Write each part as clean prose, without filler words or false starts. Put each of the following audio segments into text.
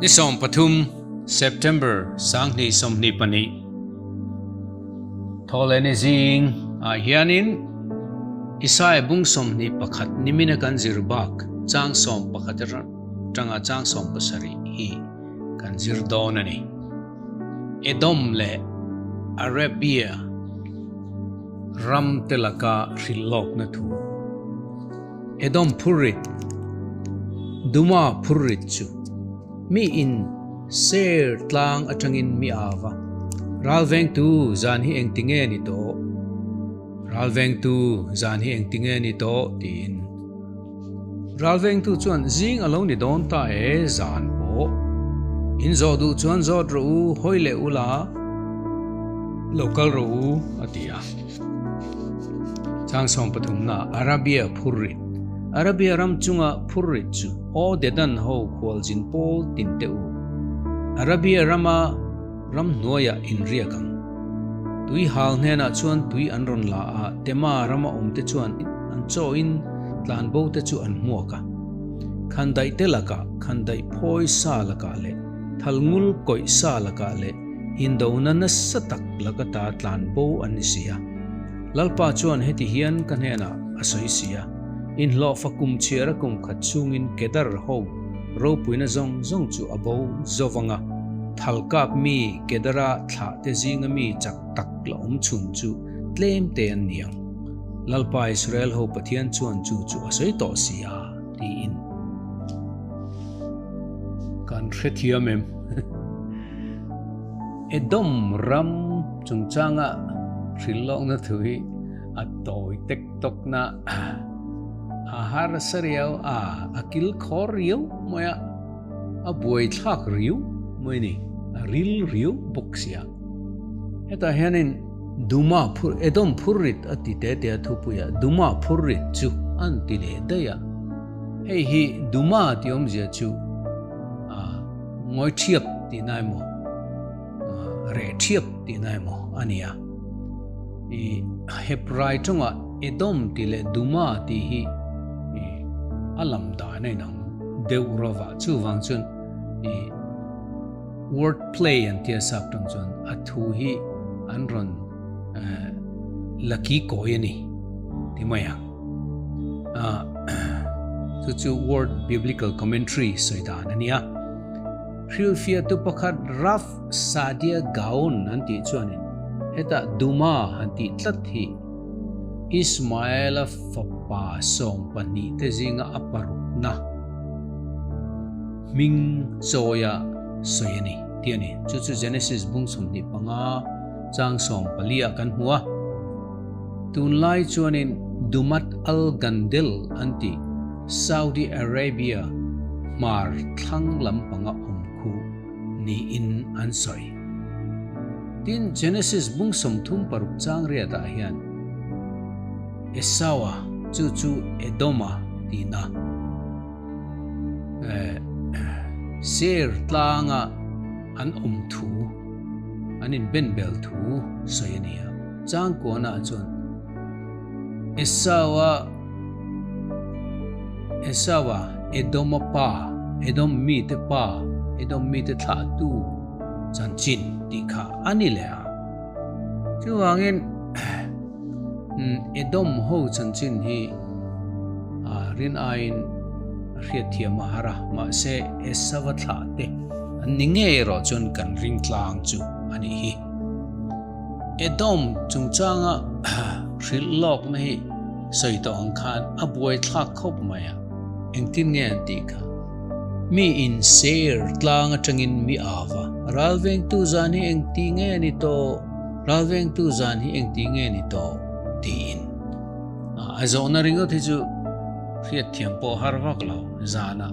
Ni 13 September 2022 Thawhlehni zing ah hianin Isaiah bung 21 nimina kan zir bak chang 11 atanga chang 17 hi kan zir dawn a ni. Edom leh Arabia ram te laka hrilh lawkna thu. Edom phurrit, Duma phurrit chu mi in Seir tlang atangin mi au va, Ralvengtu zan hi engtinge ni tawh? Ralvengtu zan hi engtinge ni tawh? tiin. Ralvengtu chuan zing a lo ni dawn ta e, zan pawh. In zawh duh chuan zawt rawh u, hawi leh ula, lo kal rawh u, a ti a. Chang 13na Arabia phurrit Arabia ram chunga phurrit chu aw Dedan ho khualzin pawl tin teh u. Arabia rama ramhnuaiah inriak ang. Tui hal hnenah chuan tui an rawn la a, Tema rama awmte chuan an chawin tlanbo te chu an hmuak a. Khandaih te lakah, khandaih phawi sa lakah leh thalngul kawih sa lakah leh Indona nasa tak laka ta tlan bo an ni si a. Lalpa chuan heti hian ka hnenah a sawi si a, Inhlawhfa kum chhiara kum khat chhungin Kedar ho ropuina zawng zawng chu a bo zo vang a, thalkap mi Kedara thlah te zinga mi chak tak la awm chhun chu tlem te an ni ang. Lalpa Israel ho Pathian chuan chu chu a sawi tawh si a, tiin. Kan hrethiam em? Edom ram chungchanga hrilhlawkna thu hi a tawi tek tawkna a harsa riau a, a kil khawr riau mai a, a buaithlak riau mai a ni, a ril riau bawk sia. Hetah hianin Duma phur, Edom phurrit a ti te te a thupuiah Duma phurrit chu an ti leh daih a. Hei hi Duma tih awmzia chu a ngawi thiap tihna emaw, reh thiap tihna emaw a ni a. I Hebrai tawngah Edom tih leh Duma tih hi i a lam dan a inang deuh rawva chuvang chuan i word play an tia sap tawng chuan a thu hi an rawn laki kawi a ni ti mai ang. Chu chu Word Biblical Commentary sawi dan a nia. Hrilhfiahtu pakhat Rav Saadia Gaon an tih chuanin hetah Duma han tih tlat hi Ismaela fapa 12 te zinga a parukna hming chawia sawi a ni tih a ni. Chu chu Genesis bung 25 chang 14 ah kan hmu a. Tunlai chuanin Dumat al-Gandil an tih Saudi Arabia hmar thlang lampanga awm khu niin an sawi. Tin, Genesis bung 36 chang riatah hian Esaua chu chu Edoma tihna Seir tlanga an awm thu, an inbenbel thu sawi a ni a. Changkuanah chuan Esaua Esaua Edoma pa, Edom mite pa, Edom mite thlahtu chanchin tih kha a ni leh a. Chuvangin Edom ho chanchin hi rin aiin a hriatthiam a har a, mahse Esaua thlahte an ni ngei erawh chuan kan ring tlang chu a nih hi. Edom chungchanga hrilh lawkna hi sawi tawh ang khan a buaithlak khawp mai a, engtin nge an tih kha? Mi in Seir tlang atangin mi au va, Ralvengtu zan hi engti nge ni tawh? Ralvengtu zan hi engti nge ni tawh? tiin. A zawhna ringawt hi chu hriatthiam pawh har vak lo zanah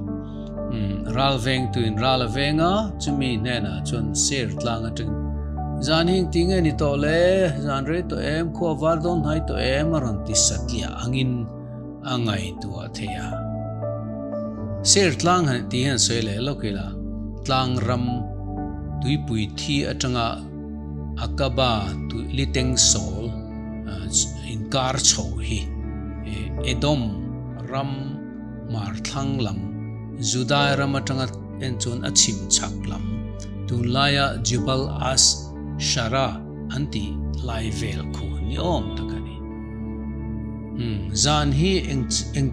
Ralvengtu in ral a veng a, chumi hnenah chuan Seir tlang atangin, Zan hi engti nge ni tawh le? Zan rei tawh em? Khua var dawn hnai tawh em? a rawn ti satliah angin a ngaihtuah thei a. Seir tlang han tih hian sawi leh lawk ila, tlang ram tuipui thi atanga Akaba tui liteng sawl inkar chho hi Edom ram Hmar thlang lam Judai ram atanga en chuan a chhim chhak lam, tunlaia Jubal as Shara an tih lai vel khu ni awm tak a ni. Umm, zan hi eng eng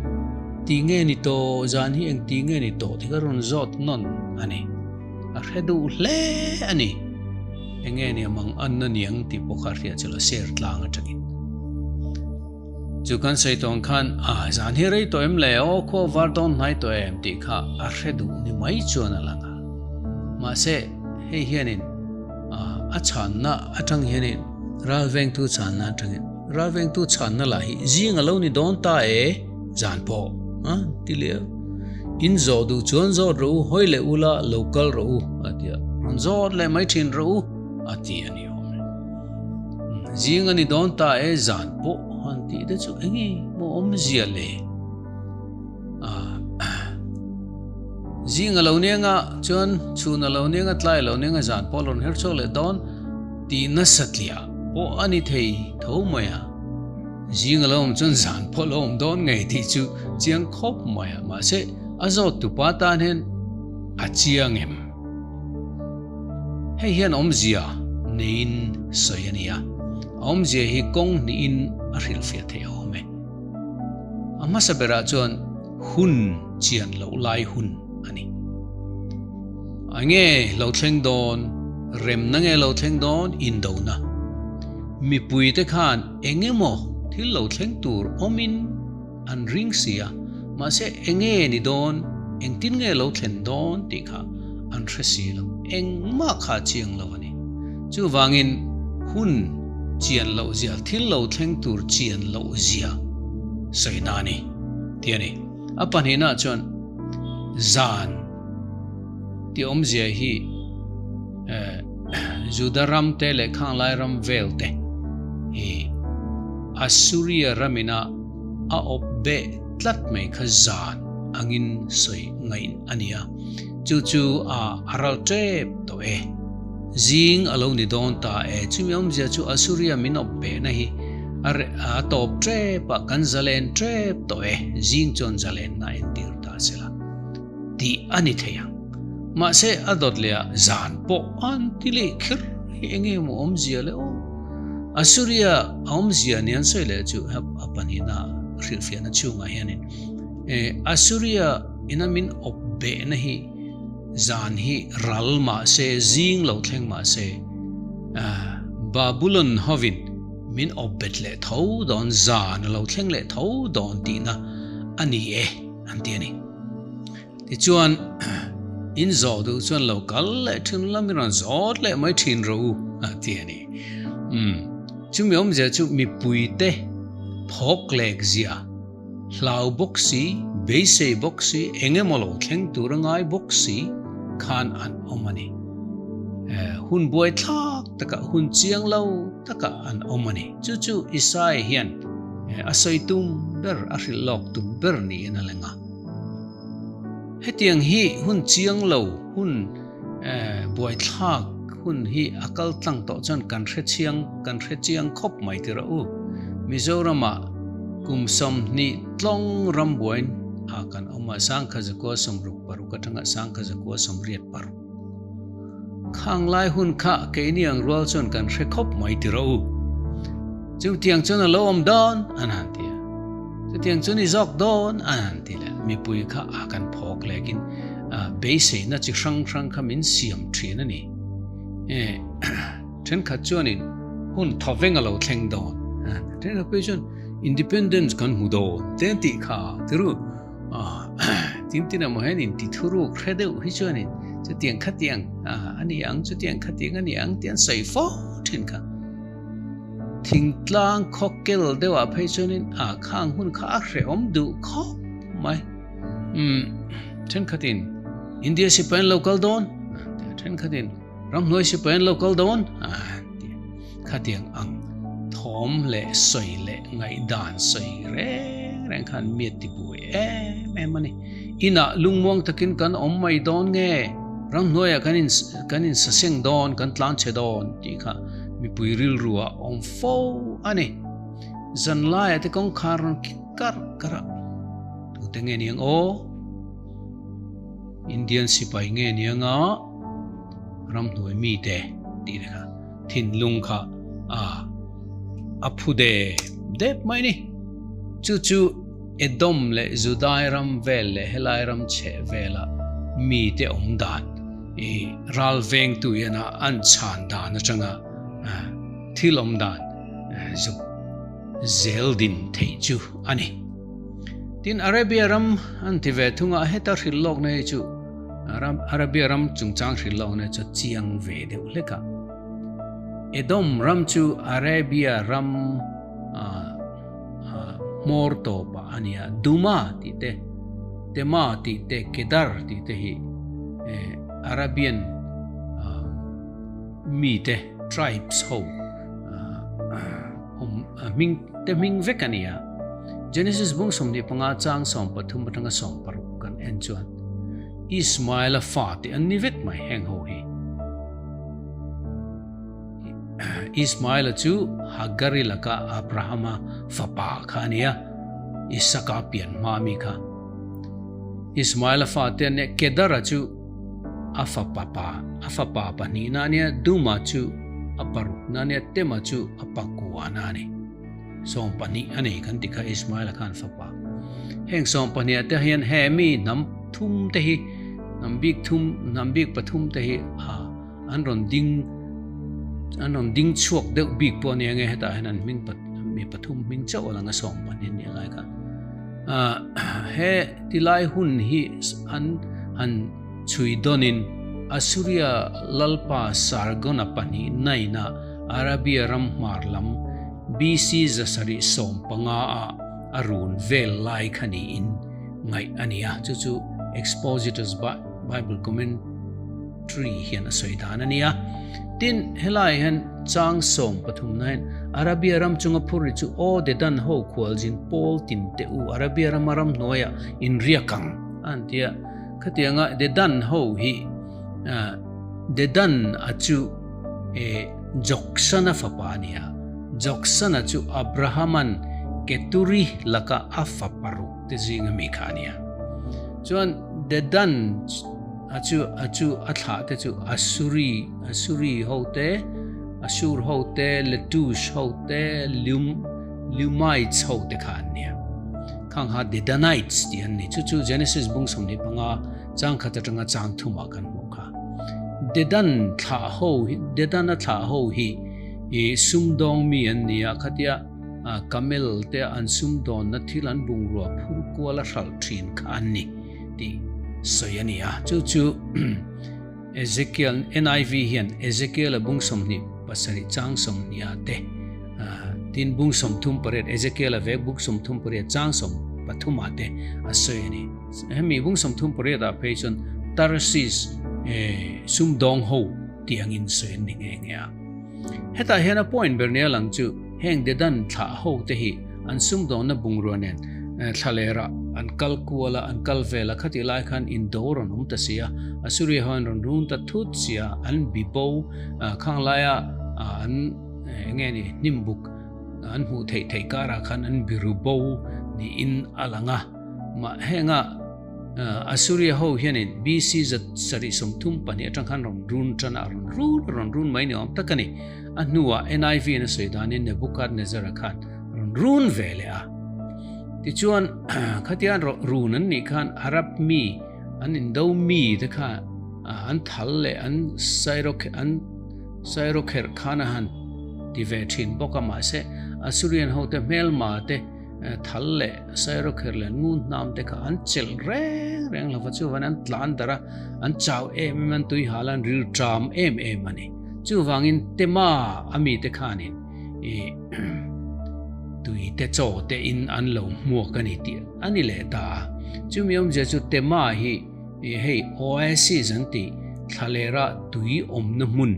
ti nge ni tawh, zan hi eng ti nge ni tawh tih ka rawn zawt nawn a ni. A hre duh hle a ni. Enge nia mang anna niang tih pawh kha a hriat chu la ser tlang atangin. Chu kan sawi tawh ang khan a zan hi rei tawh em le aw khua var dawn hnai tawh em tih kha a hre duh ni mai chuan a lang a. Mahse hei hianin a chhanna atang hianin ralvengtu chhanna atangin ralvengtu chhanna lah hi zing a lo ni dawn ta e zan pawh a ti leh a. In zawh duh chuan zawt rawh u, hawi leh ula lo kal rawh u a ti a, rawn zawt leh mai thin rawh u a ti a ni awm e. Zing a ni dawn ta e, zan pawh han tih te chu eng nge maw awmzia le? Zing a lo niang a, chuan chhun a lo niang a, tlai a lo niang a, zan pawh a rawn her chhuak leh dawn tih nasa tliah pawh a ni thei tho mai a. Zing a lo awm chuan zan pawh a lo awm dawn ngei tih chu chiang khawp mai a, mahse a zawt tupa tan hian a chiang em? Hei hian awmzia neiin sawi a ni a, a awmzia hi kawng hnihin a hrilhfiah theih awm e. A hmasa berah chuan hun chian loh lai hun a ni. A nge lo thleng dawn, remna nge lo thleng dawn indona. Mipuite khan eng emaw thil lo thleng tur awmin An ring si a, mahse enge ni dawn, engtin nge lo thlen dawn tih kha an hre si lo, engmah kha a chiang lo a ni. Chuvangin hun chian loh zia, thil lo thleng tur chian loh zia sawina a ni tih a ni. A pahnihnaah chuan zan tih awmzia hi Juda ram te leh Khanglai ram vel te hi Assuria ramina a awp beh tlat mai kha zan angin sawi ngaih a ni a, chu chu a a ral tep tawh e. Zing a lo ni dawn ta e, chumi awmzia chu Assuria min awp behna hi a a tawp tep a, kan zalen tep tawh e, zing chuan zalenna a entir ta a sela tih a ni thei ang. Mahse a dawt leh ah zan pawh an ti leh kher hi enge maw awmzia le aw. Assuria a awmzia ni an sawi leh chu a pahnihna hrilhfiahna chhungah hianin Assuria ina min awp behna hi zan hi ral mah se zing lo thleng mah se Babulon hovin min awp bet leh tho dawn zan a lo thleng leh tho dawn tihna a ni e an ti a ni. Tichuan, in zawh duh chuan lo kal leh thin la, mi rawn zawt leh mai thin rawh u, a ti a ni. Umm, chumi awmzia chu mipuite phawk lek zia, hlau bawk si, beisei bawk si, eng emaw lo thleng tur a ngai bawk si khan an awm a ni. Hun buaithlak takah, hun chiang lo takah an awm a ni. Chu chu Isaiah hian a sawi tum ber, a hrilh lawk tum ber niin a leng a. Hetiang hi hun chiang lo, hun buaithlak hun hi a kal tlang tawh chuan kan hre chiang, kan hre chiang khawp mai tirah u. Mizoramah kum 20 tlawng ram buain ah kan awm a, sangkha zakua 66 atanga sangkha zakua 86. Khang lai hun kha keini ang rual chuan kan hre khawp mai tirah u. Chutiang chuan a lo awm dawn an han ti a. Chutiang chu ni zawk dawn a han ti leh mipui kha a kan phawk lekin beiseina chi hrang hrang kha min siam thin a ni. Thenkhat chuanin hun thawveng a lo thleng dawn. Thenkhat pawh chuan independence kan hmu dawn te an tih kha tiru. Tin tin emaw hian inti thuruk hre deuh hi chuanin chutiang khatiang a ni ang, chutiang khatiang a ni ang tih an sawi fo thin kha. Thingtlang khaw kel deuhah phei chuanin a khang hun kha a hrehawm duh khawp mai. Umm thenkhatin India sipai an lo kal dawn thenkhatin ramhnuai sipai an lo kal dawn khatiang ang thawm leh sawi leh ngaihdan sawi reng reng khan mi a ti buai em em a ni. Inah lungmuang takin kan awm mai dawn nge? Ramhnuaiah kan in kan insaseng dawn, kan tlanchhe dawn tih kha mipui rilru ah awm fo a ni. Zanlaiah te kawngkhar rawn kik karh karh a, tute nge ni ang aw? Indian sipai nge nia nga ramhnuai mite tih te kha thinlung kha a a phu dep dep mai ni. Chu chu Edom leh Judai ram vel leh helai ram chheh vela mite awm dan i ral vengtu hian a an chhan dan atanga thil awm dan zuk zel din theih chu a ni. Tin, Arabia ram an ti ve thung a, heta hrilh lawkna hi chu Arabia ram chungchang hrilh lawkna chu chiang ve deuh hlek a. Edom ram chu Arabia ram hmawr tawpah a ni a, Duma tih te, Tema tih te, Kedar tih te hi Arabian mite, tribes ho, awm hming te hming vek a ni a. Genesis bung 25 chang 13 atanga 16 kan en chuan Ismaela fate an ni vek mai heng ho hi. Ismaela chu Hagari laka Abrahama fapa kha a ni a, Isaka pian hma mi kha. Ismaela fate an ni a, Kedara chu A fapa pa, a fapa pahnihna a nia, Duma chu a parukna a nia, Tema chu a pakuana a ni. 12 a nei kan ti kha Ismaela khan fapa. Heng sawmpahniha te hian he mi hnam thum te hi, hnam bik thum, hnam bik pathum te hi a an rawn ding, an rawn ding chhuak deuh bik pawh a nia nge hetah hian an hming mi pathum hming chauh a lang a sawmpahnih nia lai khan. He tilai hun hi an han chhui dawnin Assuria lalpa Sargon-a pahnihnaina Arabia ram hmar lam BC 715 ah a run vel lai kha niin ngaih a ni a, chu chu Expositor's Bible Commentary hian a sawi dan a ni a. Tin, helai hian chang 13 hian Arabia ram chunga phur ri chu Aw Dedan ho khualzin pawl tin teh u, Arabia rama ramhnuaiah inriak ang a han ti a. Khatianga Dedan ho hi Dedan a chu Joksana fapa a ni a. Joksana chu Abrahama'n Keturi laka a fa paruk te zinga mi kha a ni a. Chuan Dedan a chu a chu a thlah te chu Asuri Asuri ho te, Ashur ho te, Letush ho te, Lium Liumites ho te kha an ni a. Khang kha Dedanites tih an ni. Chu chu Genesis bung 25 chang khat atanga chang thumah kan hmuh kha. Dedan thlah ho hi, Dedana thlah ho hi i sumdawng mi an ni a, khatia camel te an sumdawnna thil an bungrua phur kual a hralh thin kha an ni tih sawi a ni a. Chu chu Ezekiel, NIV hian Ezekiel-a bung 27 chang 20 te, tin bung 38, Ezekiel-a vek bung 38 chang 13 te a sawi a ni. Hemi bung 38 ah phei chuan Tarsis sumdawng ho tih angin sawi an ni nghe nghe a. Hetah hian a point ber nia lang chu heng Dedan thlah ho te hi an sumdawnna bungrua nen thlalera an kal kual a, an kal vel a, khatih lai khan indo rawn awm ta si a, Assuria ho an rawn run ta thut si a, an bi bo khang laia an eng nge ni hnimbuk an hmuh theih theih karah khan an biru bo niin a lang a, mah henga Assuria ho hianin BC 732 atang khan rawn run tan a, rawn run a rawn run mai ni awm tak a ni. A hnuah NIV in a sawi danin Nebuchadnezzar-a khan rawn run ve leh a. Tichuan, khatian run an nih khan Arab mi, an indo mi te kha an thal leh an an sairokherh khan a han ti ve thin bawk a, mahse Assyrian hote hmelma te Thal leh Sairokher leh Ngun hnam te kha an chelh reng reng lo va, chuvan an tlan darh a, an chau em em a, an tui hal a, an ril ṭam em em a ni. Chuvangin Tema a mite khanin i tui te chaw te in an lo hmuak a ni tih a ni leh ta a. Chumi awmzia chu Tema hi hei oasis an tih thlalera tui awmna hmun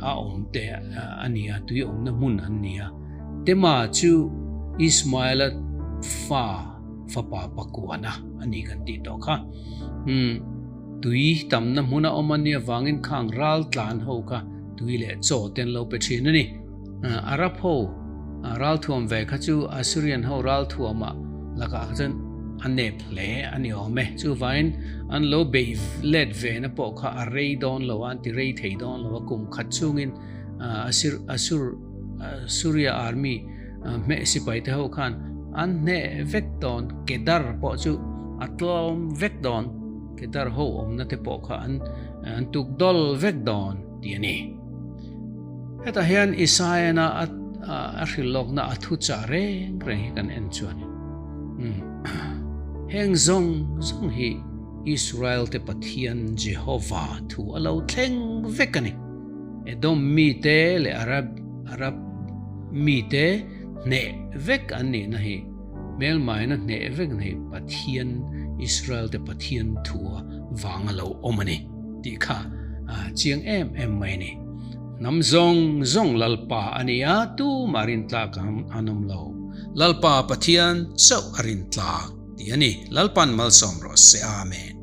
a awm te a ni a, tui awmna hmun an ni a. Tema chu Ismaela fa fapa pakuana a ni kan tih tawh kha. Umm, tui tamna hmuna awm a nia vangin khang ral tlan ho kha tui leh chaw te an lo pe thin a ni. Arab ho ral thuam ve kha chu Assyrian ho ral thuamah lakah kha chuan a nep hle a ni awm e. Chuvangin an lo beih let ve na pawh kha a rei dawn lo a, an ti rei thei dawn lo a, kum khat chungin Asur Suria army hmeh sipai te ho khan an hneh vek dawn, Kedar pawh chu a tlawm vek dawn, Kedar ho awmna te pawh kha an an tuk dawl vek dawn tih a ni. Hetah hian Isaiah-na a hrilh lawkna a thuchah reng reng hi kan en chuanin heng zawng zawng hi Israel-te Pathian Jehova thu a lo thleng vek a ni. Edom mite leh Arab Arab mite hneh vek an nihna hi hmelmaina hneh vekna hi Pathian Israel-te Pathian thu a vang a lo awm a ni tih kha a chiang em em mai a ni. Hnam zawng zawng Lalpa a ni a, tumah rintlak an awm lo. Lalpa Pathian chauh a rintlak tih a ni. Lalpa'n malsawm rawh se. Amen.